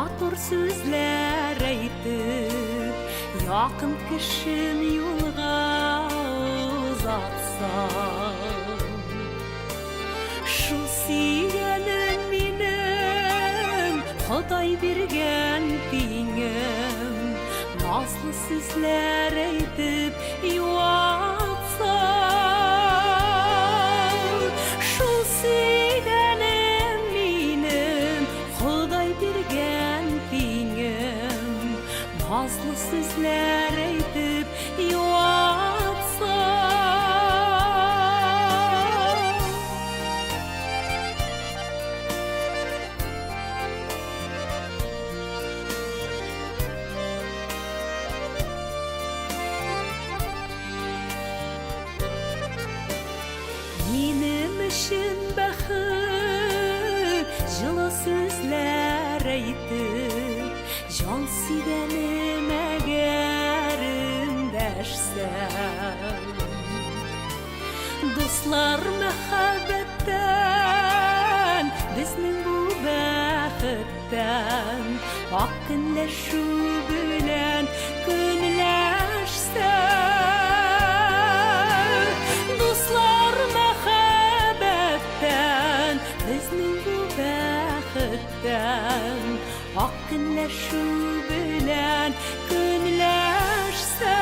Матур сүзләр әйтеп, якын кешем юлга озатсам. Шул сөйгәнем минем, Ходай биргән тиңем, Назлы сүзләр әйтеп юатса. Шул сөйгәнем минем, Ходай биргән тиңем, Назлы сүзләр әйтеп юатса. Минем өчен бәхет җылы сүзләр әйтеп, җан сөйгәнем әгәр эндәшсә. Дуслар мәхәббәттән, безнең бу бәхеттән, ак көнләшү белән көнләшсә. Дуслар мәхәббәттән, безнең бу бәхеттән, ак көнләшү белән көнләшсә.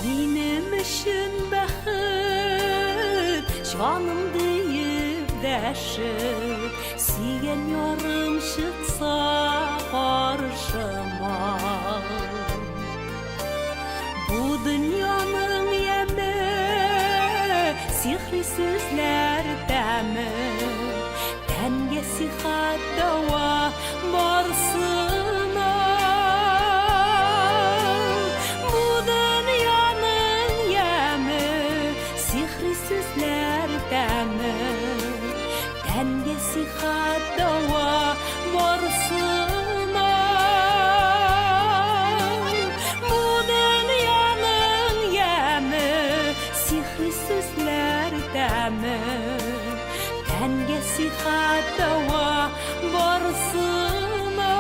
Минем өчен бәхет, җаным диеп дәшеп, сөйгән ярым чыкса каршыма. Бу дөньяның яме, сихри сүзләр тәме, тәнгә сихәт дәва барсына. Бу дөньяның яме, сихри сүзләр тәме, тәнгә сихәт дәва барсына. Бу дөньяның яме, сихри сүзләр тәме, тәнгә сихәт дәва барсына.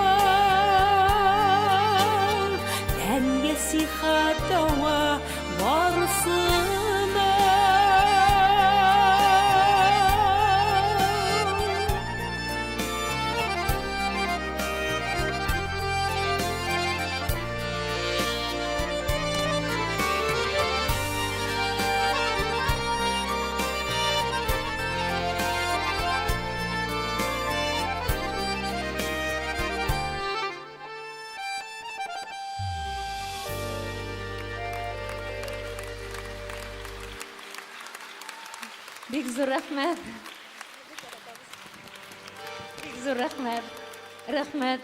Тәнгә сихәт дәва барсына. Бик зур рәхмәт. Бик зур рәхмәт. Рәхмәт.